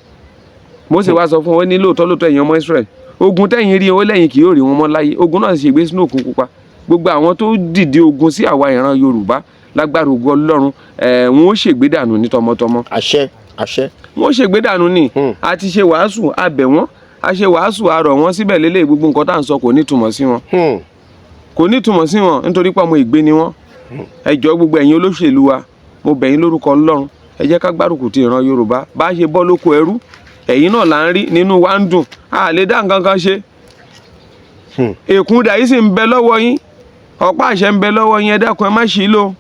Mósè wá sọ fún wọn ní lóòótọ́ lóòótọ́, ẹ̀yin ọmọ Israẹli, ogun tẹ̀yìn rí ó lẹ́yìn kì yóò rí wọn mọ́ láyé. Ogun náà sì ṣègbé sínú òkun pupa. Gbogbo àwọn tó dìde ogun sí àwa ìran Yorùbá, lágbára ogun Ọlọ́run ẹ̀, wọn ó ṣègbé dànù ní tọmọtọmọ. Àṣẹ, àṣẹ. Wọ́n ṣègbé dànù ni. A ti ṣe wàásù, a bẹ̀ wọ́n, a ṣe wàásù, a rọ̀ wọ́n síbẹ̀ lélẹ̀. Gbogbo nǹkan tá à ń sọ kò ní ìtumọ̀ sí wọn. Kò ní ìtumọ̀ sí wọn nítorí pé ọmọ ìgbé ni wọ́n. Ẹ jọ̀ọ́, gbogbo ẹ̀yin olóṣèlú wa, mo bẹ̀ yín lórúkọ Ọlọ́run, ẹ jẹ́ ká gbárùkù ti ìran Yorùbá bá a ṣe bọ́ lóko ẹrú. Ẹ̀yin náà là ń rí nínú wa ń dùn, a lè dá nǹkan kan ṣe. Èkún dà yìí sì ń bẹ lọ́wọ́ yín, ọ̀pá àṣẹ ń bẹ lọ́wọ́ yín. Ẹ dákun, ẹ má ṣì í lò,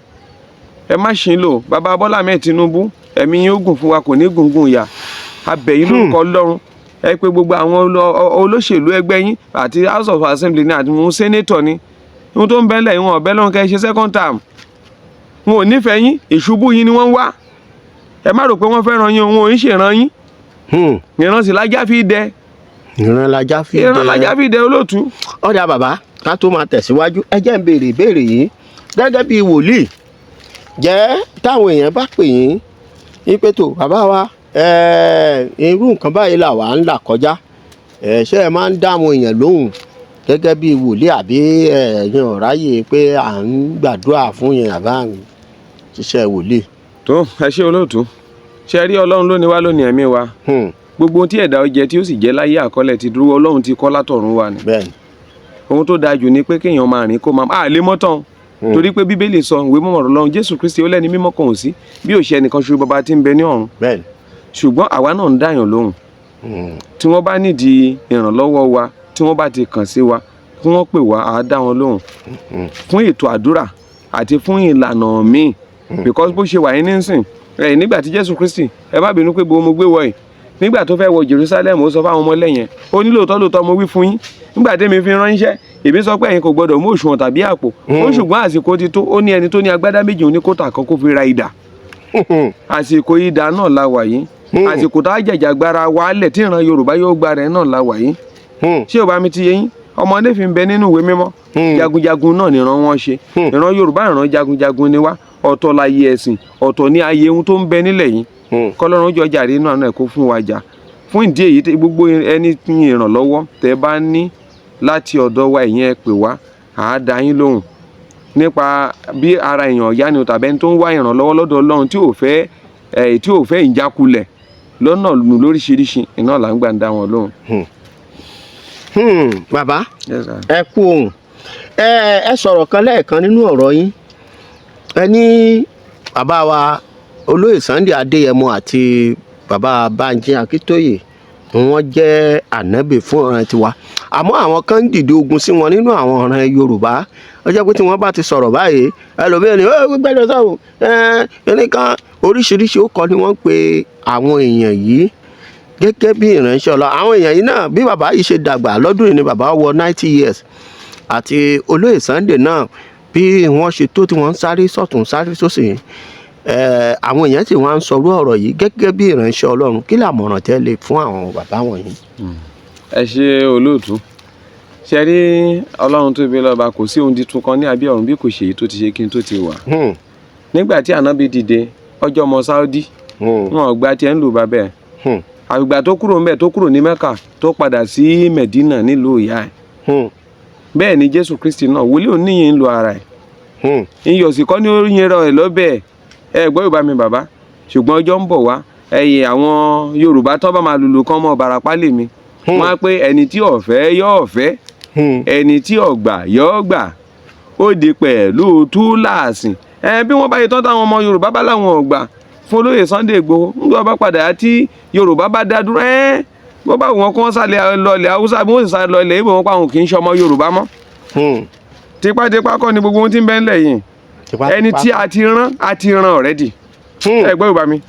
ẹ má ṣì í lò. Bàbá Bọ́lá Ahmed Tinubu, ẹ̀mí yín ó gùn fún wa, kò ní gùngùn ìyà. A bẹ̀ yín lórúkọ Ọlọ́run, ẹ pé gbogbo àwọn olóṣèlú ẹgbẹ́ yín àti House of Assembly ní àti wọn senator ni. Ohun tó ń bẹ́lẹ̀, ìwọ̀n ọ̀bẹ lọ́run kẹ́ ẹ ṣe second term. Wọn ò nífẹ̀ẹ́ yín, ìṣubú yín ni wọ́n ń wá. Ẹ má rò pé wọ́n fẹ́ràn yín o, wọn ò ń ṣèràn yín. Ìran sì lájá fi dẹ. Ìran lajá fi Ìran dẹ. lájá fi dẹ, olóòtú. Ọ̀dà bàbá, ká tó máa tẹ̀síwájú, ẹ jẹ́ ń béèrè ìbéèrè yìí. Gẹ́gẹ́ bí wòlíì jẹ́, táwọn èèyàn bá pè yín wípé tó bàbá wa, irú nǹkan báyìí là wà ń là kọjá, ṣé ẹ máa ń dá àwọn èèyàn lóhùn gẹ́gẹ́ bí wòlíì, àbí ẹ̀yin ò ráyè pé à ń gbàdúrà fún yẹn àbá à ń ṣiṣẹ́ wòlíì? Tó ẹ ṣe, olóòtú. Ṣe rí, Ọlọ́run ló ní wá lónìí ẹ̀mí wa. Gbogbo ohun tí ẹ̀dá ó jẹ tí ó sì jẹ́ láyé, àkọọ́lẹ̀ ti dúró, Ọlọ́run ti kọ́ látọ̀run wa ni. Ohun tó dáa jù ni pé kéèyàn máa rìn kó máa à lè mọ́tàn. Torí pé Bíbélì sọ, ìwé mọ́mọ́ Ọlọ́run Jésù Kristi, ó lẹ́ni mímọ́ kan ò sí bí ò ṣe ẹnìkan ṣoṣo, Bàbá tí ń bẹ ní ọ̀run. Ṣùgbọ́n àwa náà ń dáyàn lóhùn. Tí wọ́n bá nídìí ìrànlọ́wọ́ wa, tí wọ́n bá ti kàn sí wa, kí wọ́n pè wá, á dá wọn lóhùn fún ètò àdúrà àti fún ìlànà míì. Because bó ṣe wà yín nísìn ẹ, nígbà tí Jésù Kristi, ẹ má bínú pé bo mo gbé wọ̀ yìí, nígbà tó fẹ́ wọ Jerusalem, ó sọ fáwọn ọmọlẹ́yìn ẹ̀, ó ní lóòótọ́ lóòótọ́ mo wí fún yín, nígbà tẹ́mi fi ránṣẹ́, èmi sọ pé ẹ̀yin kò gbọdọ̀ mú òṣùwọ̀n tàbí àpò. Ó ṣùgbọ́n àsìkò ti tó. Ó ní ẹni tó ní agbádá méjì, ó ní kó tà kan kó fi ra idà. Àsìkò idà náà la wà yìí. Àsìkò tá a jàjàgbara wálẹ̀ tí ìran Yorùbá yóò gba rẹ̀ náà la wà yìí. Ṣé ò bá mi ti yé yín? Ọmọdé fi ń bẹ nínú ìwé mímọ́. Jagunjagun náà nìran wọn ṣe. Ìran Yorùbá, ìran jagunjagun ni wá. Ọ̀tọ̀ láyé ẹ̀sìn, ọ̀tọ̀ ní ayé ohun tó ń bẹ nílẹ̀ yìí. Kọ́lọ́run jọ jàre inú àná ẹ̀ kó fún wa jà. Fún ìdí èyí, gbogbo ẹni tí ìrànlọ́wọ́ tẹ́ bá ní láti ọ̀dọ̀ wa, ìyẹn ẹ pè wá, à á dá yín lóhùn nípa bí ara èèyàn ọ̀yá ni o, tàbí ẹni tó ń wá ìrànlọ́wọ́ lọ́dọ̀ Ọlọ́run tí ò fẹ́ ẹ̀, tí ò fẹ́ ìjákulẹ̀ lọ́nà lóríṣiríṣi, iná là ń gbà ń dá wọn lóhùn. Bàbá. Yes, sir. Ẹ kú ohùn. Ẹ sọ̀rọ̀ kan lẹ́ẹ̀kan nínú ọ̀rọ̀ yín. Ẹ ní bàbá wa olóyè Sunday Adéyẹmọ àti bàbá Bánjí Akíntóyè, wọ́n jẹ́ ànábì fún ọ̀ràn tiwa, àmọ́ àwọn kan ń dìde ogun sí wọn nínú àwọn ọ̀ràn Yorùbá. Ó jẹ́ pé tí wọ́n bá ti sọ̀rọ̀ báyìí, ẹlòmíràn ni ó gbẹ́dọ̀ sọ̀rọ̀ ẹ ẹnìkan, oríṣiríṣi ó kọ́ ni wọ́n ń pe àwọn èèyàn yìí gẹ́gẹ́ bí ìránṣẹ́ Ọlọ́run. Àwọn èèyàn yìí náà, bí bàbá yìí ṣe dàgbà lọ́dún yìí ni bàbá wọ 90 years, àti olóyè Sunday náà, bí wọ́n ṣe tó tí wọ́n ń sáré sọ̀tún sáré sósì. Àwọn èèyàn tí wọ́n á ń sọrú ọ̀rọ̀ yìí gẹ́gẹ́ bí ìránṣẹ́ Ọlọ́run, kí làmọ̀ràn tẹ́ lè fún àwọn bàbá wọ̀nyí? Ẹ ṣe, olóòtú. Ṣe rí, Ọlọ́run tó bí lọ́ba, kò sí ohun tuntun kan ní abẹ́ ọ̀run bí kò ṣe èyí tó ti ṣe kí n tó ti wà. Nígbà tí ànábì dìde, ọjọ́ ọmọ Saudi, wọn ò gba tiẹ̀ ń lù bàbẹ́ ẹ̀. Àgbà tó kúrò ńbẹ̀, tó kúrò ní Mẹ́kà, tó padà sí Mẹ̀dínà nílùú ìyá ẹ̀. Bẹ́ẹ̀ ni Jésù Kristi náà, wòlíì oníyìn ń lo ara ẹ̀. Iyọ̀ sì kọ́ ní ó yin rẹ̀ lọ́bẹ̀ ẹ. Gbọ́ Yorùbá mi, bàbá, ṣùgbọ́n ọjọ́ ń bọ̀ wá. Ẹ̀yìn àwọn Yorùbá tó bá máa lùlù kan mọ́ Ìbàràpá lèmi, wọ́n á pé ẹni tí ò fẹ́ yóò fẹ́, ẹni tí ò gbà yóò gbà, ó di pẹ̀lú túláàsì. Ẹ bí wọ́n bá yẹ tán, táwọn ọmọ Yorùbá bá láwọn ò gbà fún olóyè Sunday Igboho, ńgbà bá padà tí Yorùbá bá dá dúró, ẹ bó bá wù wọn kó wọn sálẹ̀ lọlẹ̀ Haúsá, bí wọ́n sì sálẹ̀ lọlẹ̀ Ìgbò, wọn pa àwọn kì í ṣe ọmọ Yorùbá mọ́. Tipátipá kọ́ ni gbogbo ohun tí ń bẹ ńlẹ̀ yìí. Ẹni tí a ti rán, a ti rán already. Ẹ gbọ́ Yorùbá mi,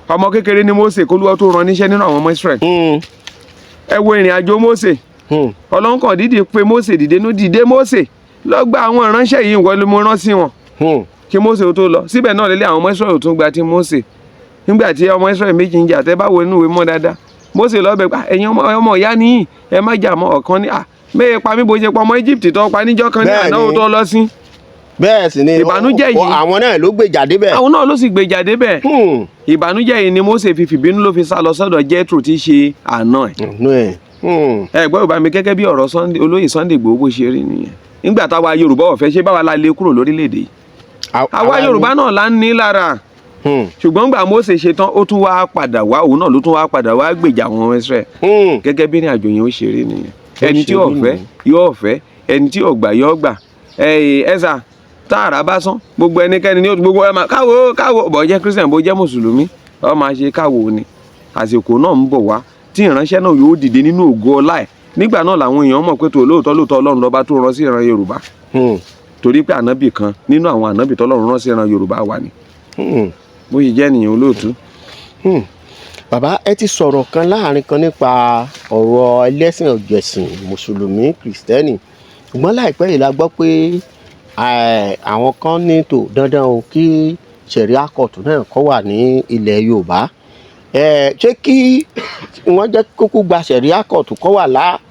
ọmọ kékeré ni Mósè kólúwọ́ tó rán níṣẹ́ nínú àwọn ọmọ Israẹli. Ẹ wo ìrìn àjò Mósè. Ọlọ́run kàn dídì pé Mósè, dìde nú, dìde Mósè, lọ gba àwọn ìránṣẹ́ yìí, ìwọ ni mo rán sí wọn. Kí Mósè ó tó lọ síbẹ̀ náà lélẹ̀, àwọn ọmọ Israẹli ò tún gba ti Mósè. Nígbà tí ọmọ Israẹli méjì ń jà, tẹ́ bá wo inú ìwé mọ́ dáadáa, Mósè lọ bẹ̀ pa, ẹ̀yin ọmọ ìyá nìyí, ẹ má jà mọ́. Ọ̀kan ní à mẹ́ẹ̀ pa mí bó ṣe pa ọmọ Egypt tó pa níjọ́ kan ní àná tó lọ sí. Bẹ́ẹ̀ sì ni. Ìbànújẹ́ yìí. Àwọn náà ló gbèjà débẹ̀. Àwọn náà ló sì gbèjà débẹ̀. Ìbànújẹ́ yìí ni Mósè fi fìbínú ló fi sá lọ sọ́dọ̀ Jethro tí í ṣe àna ẹ̀. Ẹ gbọ́ Yorùbá mi, gẹ́gẹ́ bí ọ̀rọ̀ Sunday, olóyè Sunday Igboho, bó ṣe rí nìyẹn. Nígbà táwa Yorùbá ò fẹ́ ṣe, báwa la lè kúrò lórílẹ̀‐èdè yìí, àwa Yorùbá náà la ń ní lára. Ṣùgbọ́n gbà Mósè ṣe tán, ó tún wá padà wá, òun náà ló tún wá padà wá gbèjà àwọn ọmọ Israẹli. Gẹ́gẹ́ bí ní àjò yẹn ó ṣe rí nìyẹn. Ẹni tí ò fẹ́ yóò fẹ́, ẹni tí ò gbà yóò gbà. Ẹ ẹsà tààrà bá sán, gbogbo ẹnikẹ́ni ní gbogbo ẹ máa káwo káwo bọ̀, jẹ́ Christian, bó jẹ́ mùsùlùmí, ọ máa ṣe káwo ni. Àsìkò náà ń bọ̀ wá tí ìránṣẹ́ náà yóò dìde nínú ògo ọlá ẹ̀. Nígbà náà làwọn èèyàn mọ̀ pé tó lóòótọ́ lóòótọ́ Ọlọ́run lọ́ba tó rán sí ìran Yorùbá, torí pé ànábì kan nínú àwọn ànábì tọ́lọ́run rán sí ìran Yorùbá wà ní. Bó ṣe jẹ́ nìyẹn, olóòtú. Bàbá, ẹ ti sọ̀rọ̀ kan láàrin kan nípa ọ̀rọ̀ ẹlẹ́sìn ọ̀jẹ̀sìn, mùsùlùmí, kìrìsìtẹ́nì, ṣùgbọ́n láìpẹ́ yìí la gbọ́ pé àwọn kan ní tò dandan o kí sẹ̀ríà kóòtù náà kó wà ní ilẹ̀ Yorùbá. Ṣé kí wọ́n jẹ́ kúkú gba sẹ̀ríà kóòtù kó wà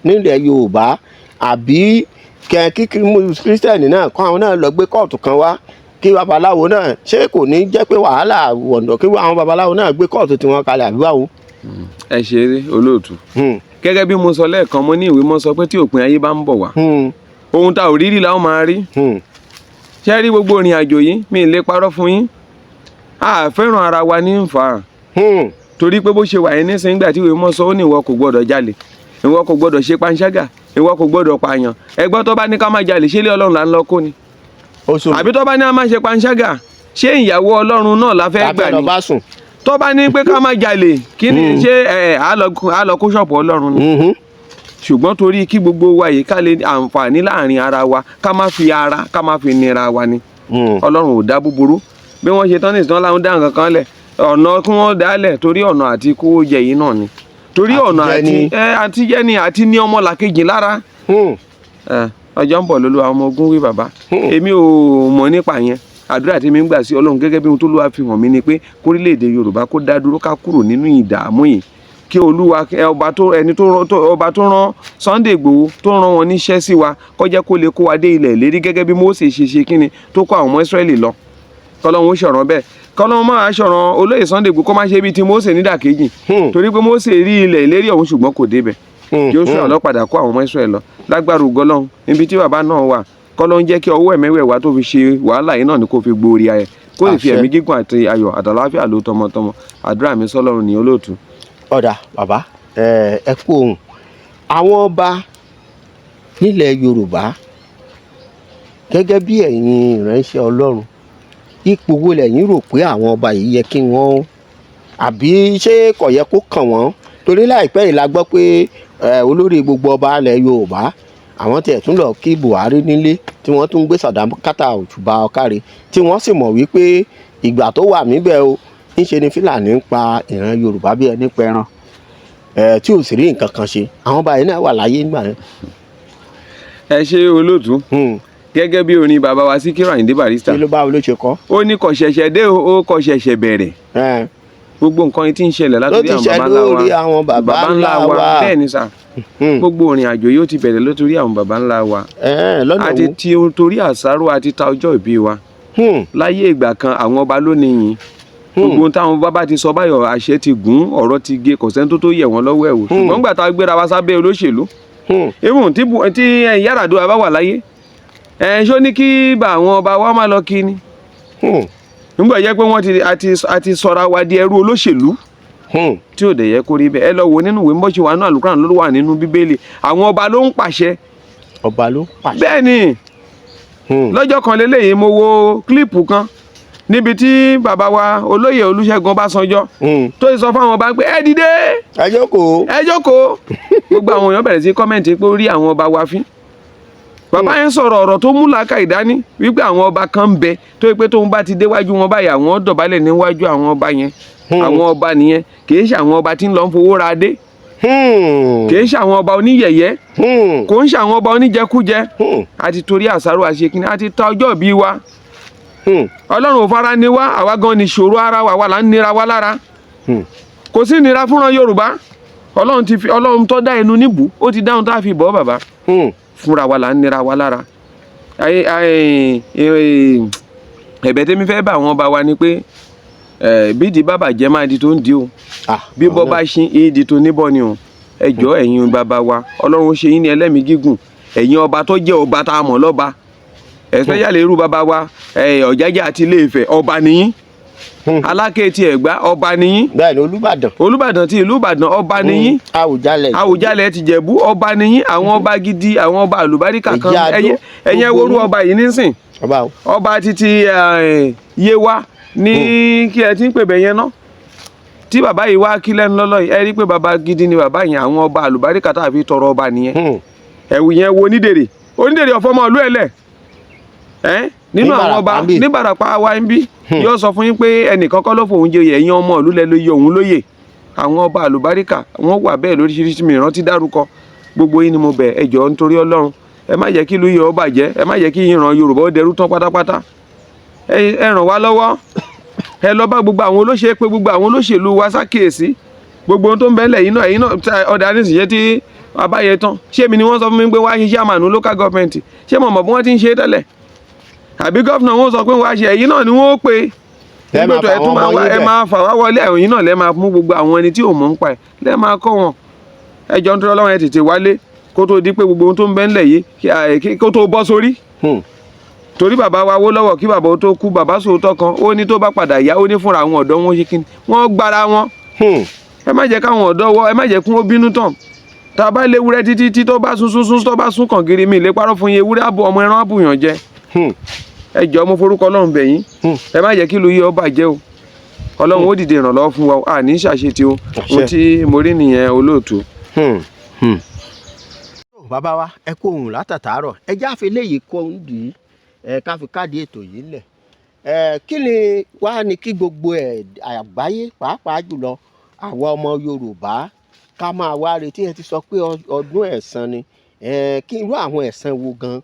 nílẹ̀ Yorùbá, àbí kí kírísítẹ́nì náà kó àwọn náà lọ gbé kóòtù kan wá, kí babaláwo náà, ṣé kò ní jẹ́ pé wàhálà wọ̀nà kí àwọn babaláwo náà gbé kóòtù tiwọn kalẹ̀, àbí báwo? Ẹ ṣe eré, olóòtú. Gẹ́gẹ́ bí mo sọ lẹ́ẹ̀kan, mo ní ìwé mọ́ sọ pé tí òpin ayé bá ń bọ̀ wá, ohun tá ò rí rí la ó máa rí. Ṣé rí gbogbo ìrìn àjò yìí, mi ì lè parọ́ fún yín, a fẹ́ràn ara wa ní ń fà á. Torí pé bó ṣe wà yín nísìnyí, nígbà tí ìwé mọ́ sọ, ó ní ìwọ kò gbọ́dọ̀ jalè, ìwọ kò gbọ́dọ̀ ṣe panṣágà, ìwọ kò gbọ́dọ̀ pààyàn. Ẹgbọ́n, tó bá ní ká má jalè, ṣé ilé Ọlọ́run là ń lọ kó ni? Àbí tó bá ní a má ṣe panṣágà, ṣé ìyàwó Ọlọ́run náà la fẹ́ gbà lọ ni? Bá sùn. Tó bá ní pé ká má jalè, kí ni ṣé ẹ á lọ kó ṣọ̀pù Ọlọ́run ni? Ṣùgbọ́n torí kí gbogbo wa yìí ká lè àǹfààní láàrin ara wa, ká má fi ara, ká má fi nira wa ni. Ọlọ́run ò dá búburú. Bí wọ́n ṣe tán ní ìsìn láwọn dá nǹkan kan lẹ̀, ọ̀nà kí wọ́n dá lẹ̀ torí ọ̀nà àti kówó jẹ yìí náà ni, torí ọ̀nà àti ẹ àti jẹ́ ni àti ní ọmọ làkejì lára. Ọjọ́ ń bọ̀ lólu àwọn ọmọ ogun wí. Bàbá, èmi ò mọ̀ nípa yẹn. Àdúrà tí mi ń gbà sí Ọlọ́run, gẹ́gẹ́ bí ohun tó lówà fi hàn mí, ni pé kórílẹ̀-èdè Yorùbá kó dá dúró, ká kúrò nínú ìdààmú yìí, kí Olúwa ọba tó ẹni tó rán ọba tó rán Sunday Igboho, tó rán wọn níṣẹ́ sí wa, kó jẹ́ kó lè kó wa dé ilẹ̀ ìlérí, gẹ́gẹ́ bí Mósè ṣe ṣe kíni tó kó àwọn ọmọ Ísírẹ́lì lọ. Kọ́lọ́hún ó ṣọ̀ràn bẹ́ẹ̀, kọ́lọ́hún máa ṣọ̀ràn olóyè Sunday Igboho, kó má ṣe bíi ti Mósè nídàkejì, torí pé Mósè rí ilẹ̀ ìlérí ọ̀hún ṣùgbọ́n kò débẹ̀. Joshua ló padà kó àwọn ọmọ Ísírẹ́lì lọ. Lágbára ògo Ọlọ́run, níbi tí bàbá náà wà, kọ́lọ́hún jẹ́ kí ọwọ́ ẹ̀mẹ́wẹ̀wá tó fi ṣe wàhálà yìí náà ni kó fi gbórí ayẹ, kó sì fi ẹ̀mí gígùn àti ayọ̀ àtàláfíà ló tọmọtọmọ. Àdúrà mi sọ́lọ́run ní, olóòtú. Ọ̀dà bàbá, ẹ kú ohun. Àwọn ọba nílẹ̀ Yorùbá, gẹ́gẹ́ bí ẹ̀yin ìránṣẹ́ Ọlọ́run, ipò wo lẹ̀yin rò pé àwọn ọba yìí yẹ kí wọ́n, àbí ṣé kò yẹ kó kàn wọ́n? Torí láìpẹ́ yìí la gbọ́ pé olórí gbogbo ọba ilẹ̀ Yorùbá, àwọn tiẹ̀ tún lọ kí Buhari nílé, tí wọ́n tún gbé sàdákátà òṣùbà ọ̀kàrẹ̀, tí wọ́n sì mọ̀ wípé ìgbà tó wà níbẹ̀ o, ńṣe ni Fúlàní ń pa ìran Yorùbá bí ẹni pẹran, tí ò sì rí nǹkan kan ṣe. Àwọn ọba yìí náà wà láyé nígbà yẹn. Ẹ ṣe, olóòtú. Gẹ́gẹ́ bí orin bàbá wa Síkírù Àyìndé Barrister, Kí ló, báwo ló ṣe kọ́? Ó ní kò ṣẹ̀ṣẹ̀ dé o, ó kò ṣẹ̀ṣẹ̀ bẹ̀rẹ̀. Gbogbo nǹkan tí ń ṣẹlẹ̀ Ló látòrí ti àwọn ṣe baba ńlá wa, lórí àwọn baba ńlá wa. Bẹ́ẹ̀ ni sà. Gbogbo ìrìn àjò yóò ti bẹ̀rẹ̀ látòrí àwọn baba ńlá wa. Lọ́nà Àti wo? ti torí àsáró àti ta ọjọ́ ìbí wa. Láyé ìgbà kan, àwọn ọba ló níyìn. Gbogbo ohun táwọn bàbá ti sọ báyọ̀, àṣẹ ti gùn, ọ̀rọ̀ ti gé, kò sẹ́ni tó tó yẹ̀ wọ́n lọ́wọ́ ẹ̀ wò. Ṣùgbọ́n gbà tá a gbéra wa sábẹ́ olóṣèlú, even tí Yar'Adua bá wà láyé ẹ̀, ṣó ní kí bá àwọn ọba wa máa lọ kí ni? Nígbà jẹ́ pé wọ́n ti àti sọra wa di ẹrú olóṣèlú, tí ò dẹ̀ yẹ kó rí bẹ́ẹ̀. Ẹ lọ wo nínú ìwé mbọ́ṣe wà nínú àlùkùránì, ló wà nínú Bíbélì, àwọn ọba ló ń pàṣẹ. Ọba ló pàṣẹ. Bẹ́ẹ̀ ni. Lọ́jọ́ kan lélẹ́yìí, mo wo clip kan níbi tí bàbá wa olóyè Olúṣẹ́gun Ọbásanjọ́ tó ti sọ fáwọn ọba pé ẹ dìde, Ẹ jókòó. ẹ jókòó. Gbogbo àwọn èèyàn bẹ̀rẹ̀ sí comment pé ó rí àwọn ọba wa fín. Bàbá yẹn sọ̀rọ̀ ọ̀rọ̀ tó mú làákàyè dání wípé àwọn ọba kan ń bẹ tó yẹ pé tóun bá ti déwájú wọn báyìí, àwọn dọ̀bálẹ̀ níwájú àwọn ọba yẹn. Àwọn ọba nìyẹn, kì í ṣe àwọn ọba tí ń lọ ń fowó ra adé, kì í ṣe àwọn ọba oníyẹ̀yẹ́, kò ń ṣe àwọn ọba oníjẹkújẹ. Àti torí àṣàrò àṣekínní àti ta ọjọ́ ìbí wa. Ọlọ́run ò fara ni wá, àwa gan ni ìṣòro ara wa, àwa là ń nira wa lára. Kò sí ìnira fúnra Yorùbá. Ọlọ́run ti fi, Ọlọ́run tó dá ẹnu níbù, ó ti dáhùn tá a fi bọ́ bàbá. Fúnra wa là ń nira wa lára. Ẹ̀bẹ̀ tẹ́mi fẹ́ bá àwọn ọba wa ni pé bídìí bàbà jẹ́ máa di tó ń di o. Bí bọ́ bá ṣin ìdí tó níbọ̀ ni o. Ẹ jọ̀ọ́, ẹ̀yin bàbá wa, Ọlọ́run ó ṣe yín ní ẹlẹ́mìí gígùn. Ẹ̀yin ọba tó jẹ́ ọba tá a mọ̀ lọ́ba, especially irú bàbá wa Ọ̀jájá àti Ilé Ifẹ̀, ọba nìyín. Aláké ti Ẹ̀gbá, ọba nìyín. Bẹ́ẹ̀ ni, Olúbàdàn. Olúbàdàn ti ìlú Ìbàdàn, ọba nìyín. Àwùjalẹ̀. Àwùjalẹ̀ ti Jẹ̀bú, ọba nìyín. Àwọn ọba gidi, àwọn ọba àlùbáríkà kan. Ìjà Àdó, Ẹ̀yin gbogbo worú yín. Ọba yìí nísìn, Ọba o. ọba títí Yewa ní kí ẹ ti ń pè bẹ̀ yẹn ná, tí bàbá yìí wá kí lẹ́nu lọ́lọ́ yìí, ẹ rí i pé bàbá gidi ni bàbá yẹn. Àwọn ọba àlùbáríkà tá a fi tọrọ ọba nìyẹn. Ẹ̀wù yẹn wo Onídèrè, Onídèrè ọ̀fọ́mọ ìlú ẹ̀ lẹ̀ ẹ́ nínú Ní àwọn ọba Ìbàràpá ń bí. ní Ìbàràpá wa ń bí, yóò sọ fún yín pé ẹnìkan kọ́ ló fòun joyè, ẹ̀yin ọmọ ìlú lẹ lóye òun lóye. Àwọn ọba àlùbáríkà wọ́n wà bẹ́ẹ̀ lóríṣiríṣi, mi ìrántí dárúkọ. Gbogbo yín ni mo bẹ̀, ẹ jọ̀ọ́, nítorí Ọlọ́run, ẹ má jẹ́ kí ìlú yìí ó bàjẹ́, ẹ má jẹ́ kí ìran Yorùbá ó dẹrú tán pátápátá. Ẹ ràn wá lọ́wọ́. Ẹ lọ bá gbogbo àwọn olóṣèlú, pé gbogbo àwọn olóṣèlú wa ṣàkíyèsí gbogbo ohun tó ń bẹ́lẹ̀ yìí náà. Ẹ̀yin náà ọ̀dà nísìnyẹ́ tí abáyé tán, ṣé èmi ni wọ́n sọ fún mi pé wá ṣe chairman local government? Ṣé mo mọ̀ bí wọ́n ti ń ṣe é tẹ́lẹ̀? Àbí governor wọn sọ pé wá ṣe, ẹ̀yin náà ni wọ́n ó pe Ẹ máa nígbà tó fà ẹ tún wọ́n máa ọmọ wá yín ẹ bẹ̀. máa fà wá wọlé. Ẹ̀yin náà lẹ́ máa mú gbogbo àwọn ẹni tí ò mọ̀ ń pa ẹ̀, lẹ́ máa kọ́ wọn. Ẹ jọ̀ọ́, nítorí Ọlọ́run, ẹ tètè wálé kó tó di pé gbogbo ohun tó ń bẹ ńlẹ̀ yìí kó tó bọ́ sórí. Torí bàbá wa wó lọ́wọ́ kí bàbá ó tó kú, bàbá sòótọ́ kan, ó ní tó bá padà yá, ó ní fúnra àwọn ọ̀dọ́ wọn ṣe kíni, wọ́n gbára wọn. Ẹ má jẹ́ káwọn ọ̀dọ́ wọ, ẹ má jẹ́ kún ó bínú tán. Tá a bá lé ewúrẹ́ títí tí tó bá sún sún sún, tó bá sún kàn gírí, mi lè parọ́ fún yín, ewúrẹ́ àbò ọmọ ẹran àbùyàn jẹ. Ẹ jọ̀ọ́, mo forúkọ Ọlọ́run bẹ̀ yín. Ẹ má jẹ́ kí ìlú yìí ó bàjẹ́ o. Ọlọ́run ó dìde ìrànlọ́wọ́ fún wa o. À ní ṣàṣetì o. Ohun tí mo rí nìyẹn, olóòtú. Bàbá wa, ẹ kú ohun látàtàárọ̀. Ẹ já fi léyìí kó ń dì í, ẹ ká fi káàdì ètò yìí lẹ̀. Ẹ kí ni wá ní kí gbogbo ẹ àgbáyé, pàápàá jùlọ àwa ọmọ Yorùbá, ká máa wá retí? Ẹ ti sọ pé ọdún ẹ̀san ni. Ẹ kí irú àwọn ẹ̀san wo gan?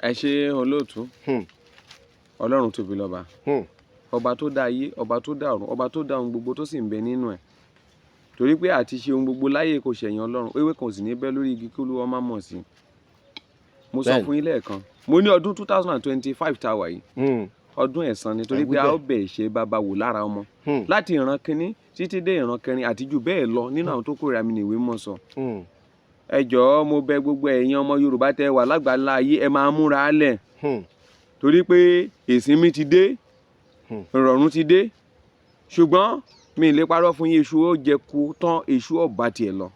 Ẹ ṣe, olóòtú. Ọlọ́run tóbi lọ́ba. Ọba tó dá ayé, ọba tó dá ọ̀run, ọba tó dá ohun gbogbo tó sì ń bẹ nínú ẹ̀, torí pé àti ṣe ohun gbogbo láyé kò ṣẹ̀yìn Ọlọ́run. Ewé kan ò sì ní bẹ́ lórí igi kí Olúwa má mọ̀ sí. Mo sọ fún yín lẹ́ẹ̀kan, mo ní ọdún 2025 tá a wà yìí, ọdún ẹ̀san ni, torí Ẹ wí pé a bẹ́ẹ̀. ó bẹ̀ ṣe bàbá wò lára ọmọ láti ìran kínní títí dé ìran kẹrin àti jù bẹ́ẹ̀ lọ nínú àwọn tó kórìíra mi ní ìwé mọ̀ sọ. Ẹ jọ̀ọ́, mo bẹ̀ gbogbo ẹ̀yin ọmọ Yorùbá tẹ́ wà lágbàlá ayé, ẹ máa múra lẹ̀, torí pé ìsinmi ti dé, ìrọ̀rùn ti dé. Ṣùgbọ́n mi ì lè parọ́ fún yín, èṣù ó jẹ ku tán, èṣù ó bá tiẹ̀ lọ.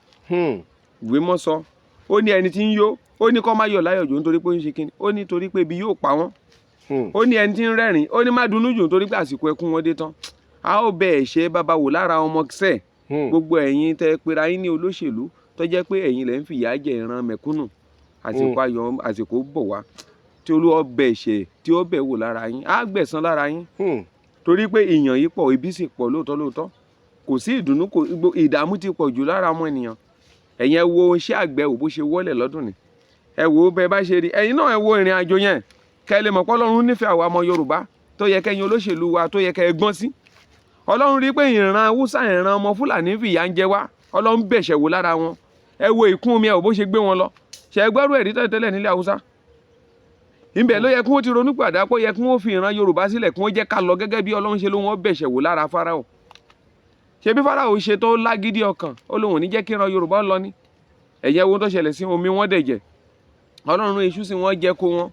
Ìwé mọ́ sọ, ó ní ẹni tí ń yó, ó ní kó má yọ̀ láyọ̀ jù, nítorí pé ó ń ṣe kíni, ó ní torí pé ibi yóò pa wọ́n. Ó ní ẹni tí ń rẹ́rìn, ó ní má dunnú jù, nítorí pé àsìkò ẹkún wọn dé tán. A ó bẹ ẹ̀ṣẹ̀ bàbá wò lára ọmọ sẹ́ẹ̀. Gbogbo ẹ̀yin tẹ́ pera yín ní olóṣèlú, tó jẹ́ pé ẹ̀yin lẹ́ ń fìyà jẹ ìran mẹ̀kúnnù, àsìkò ayọ̀, àsìkò bọ̀ wá tí Olúwa bẹ ẹ̀ṣẹ̀ tí ó bẹ̀ wò lára yín, á gbẹ̀san lára yín, torí pé ìyàn yìí pọ̀, ibi sì pọ̀ lóòótọ́ lóòótọ́. Kò sí ìdùnnú, kò ìdààmú ti pọ̀ jù lára ọmọ ènìyàn. Ẹ̀yin ẹ wo iṣẹ́ àgbẹ̀ wò bó ṣe wọ́lẹ̀ lọ́dún ni. Ẹ wò ó bẹ́ẹ̀ bá ṣe rí. Ẹ̀yin náà, ẹ wo ìrìn àjò yẹn, kẹ́ ẹ lè mọ̀ pé Ọlọ́run nífẹ̀ẹ́ àwa ọmọ Yorùbá, tó yẹ kẹ́yin olóṣèlú wa, tó yẹ kẹ́ ẹ gbọ́n sí. Ọlọ́run rí pé ìran Haúsá, ìran ọmọ Fúlàní fìyà ń jẹ wá. Ọlọ́run bẹ̀ṣẹ̀ wò lára wọn. Ẹ wo ìkún omi, ẹ wò bó ṣe gbé wọn lọ. Ṣe ẹ gbọ́rú ẹ̀rí tẹ́lẹ̀ nílẹ̀ Haúsá? Ibẹ̀ ló yẹ kí wọ́n ti ronú pàdé pé ó yẹ kí wọ́n fi ìran Yorùbá sílẹ̀, kí wọ́n jẹ́ ká lọ, gẹ́gẹ́ bí Ọlọ́run ṣe ló wọ́n bẹ̀ṣẹ̀ wò lára Fáráò. Ṣe bí Fáráò ṣe tó lágídí ọkàn, ó lóun ò ní jẹ́ kí ìran Yorùbá lọ ní ẹ̀yẹ wo tó ṣẹlẹ̀ sí omi wọn dẹ̀jẹ̀. Ọlọ́run rán iṣu sí wọn, jẹ́ kó wọn.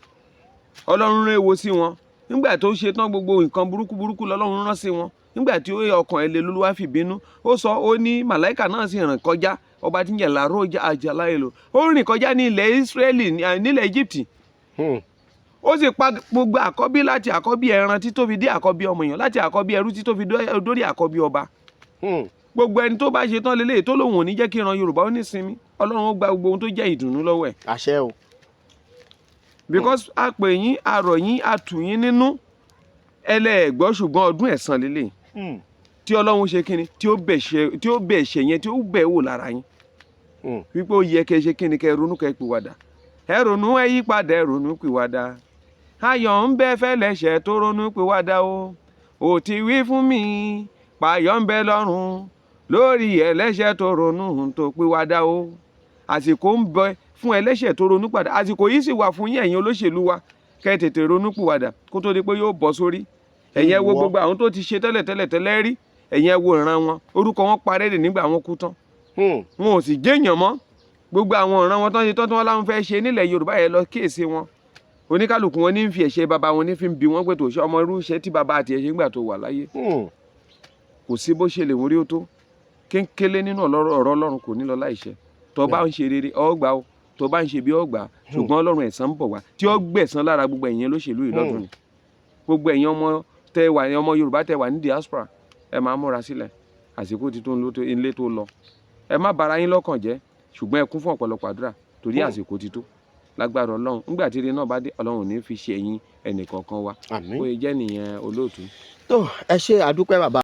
Ọlọ́run rán ewo sí wọn. Nígbà tó ṣe tán, gbogbo nǹkan burúkú burúkú lọ́lọ́run rán sí wọn. Nígbà tí ó ọkàn ẹ̀ lè lólúwà fi bínú, ó sọ, ó ní màláìkà náà sì rìn kọjá, ọba tí ń jẹ́ làárọ̀ àjàlá èlò, ó rìn kọjá ní ilẹ̀ Ísírẹ́lì, nílẹ̀ Egypt, ó sì pa gbogbo àkọ́bí, láti àkọ́bí ẹran tí tó fi dé àkọ́bí ọmọ èèyàn, láti àkọ́bí ẹrú tí tó fi dórí àkọ́bí ọba. Gbogbo ẹni tó bá ṣe tán lélẹ́yìí, tó lòun ò ní jẹ́ kí ìran Yorùbá ó ní sinmi, Ọlọ́run ó gba gbogbo ohun tó jẹ́ ìdùnnú lọ́wọ́ ẹ̀. Àṣẹ o. Because a pè yín, a rọ̀ yín, a tù yín nínú, ẹlẹ́ẹ̀gbọ́. Ṣùgbọ́n ọdún ẹ̀san lélẹ̀ tí Ọlọ́run ṣe kíni, tí ó bẹ̀ ṣe yẹn, tí ó bẹ̀ wò lára yín, wípé ó yẹ kẹ́ ṣe kíni, kẹ́ ronú, kẹ́ pìwàdà. Ẹ ronú, ẹ yí padà, ẹ ronú pìwàdà. Ayọ̀ ń bẹ fẹ́lẹ́ṣẹ̀ tó ronú pìwàdà o. Ò ti wí fún mi payọ̀ ń bẹ lọ́run lórí ẹlẹ́ṣẹ̀ tó ronú tó pìwàdà o. Àsìkò ń bẹ fún ẹlẹ́ṣẹ̀ tó ronú padà. Àsìkò yìí sì wà fún yín, ẹ̀yin olóṣèlú wa, kẹ́ ẹ tètè ronú pìwàdà kó tó di pé yóò bọ́ sórí ẹ̀yin. Ẹ wo gbogbo àwọn tó ti ṣe tẹ́lẹ̀ tẹ́lẹ̀ tẹ́lẹ̀ rí. Ẹ̀yin ẹ wo ìran wọn, orúkọ wọn parẹ́ dè nígbà wọn kú tán. Wọn ò sì jéèyàn mọ́. Gbogbo àwọn ìran wọn tán ṣe tán tí wọ́n láwọn fẹ́ ṣe nílẹ̀ Yorùbá yẹn, lọ kíyèsí wọn, oníkálukú wọn ní fi ẹ̀ṣẹ̀ bàbá wọn ní fi ń bi wọ́n pé tó ṣe ọmọ irú iṣẹ́ tí bàbá àti ẹ̀ṣẹ̀ nígbà tó wà láyé. Kò sí bó ṣe lè wúrí ó tó kéńkélé nínú ọ̀rọ̀ Ọlọ́run, kò ní lọ láìṣẹ. Tó bá ń ṣe rere, ó gbà ó. Tó bá ń ṣe bí, ó gbà. Ṣùgbọ́n Ọlọ́run ẹ̀san ń bọ̀ wá, tí ó gbẹ̀san lára gbogbo ẹ̀yin olóṣèlú yìí lọ́dún ni. Gbogbo ẹ̀yin ọmọ tẹ wà, ọmọ Yorùbá tẹ wà ní diaspora, ẹ máa múra sílẹ̀. Àsìkò ti tó ilé tó lọ. Ẹ má bara yín lọ́kàn jẹ́, ṣùgbọ́n ẹ kún fún ọ̀pọ̀lọpọ̀ àdúrà, torí àsìkò ti tó. Lágbára Ọlọ́run, nígbà tí ire náà bá dé, Ọlọ́run ò ní fi ṣe ẹ̀yin ẹnìkọ̀ọ̀kan wa. Àmín. Ó yẹ jẹ́ nìyẹn, olóòtú. Tó, ẹ ṣe, àdúpẹ́ bàbá.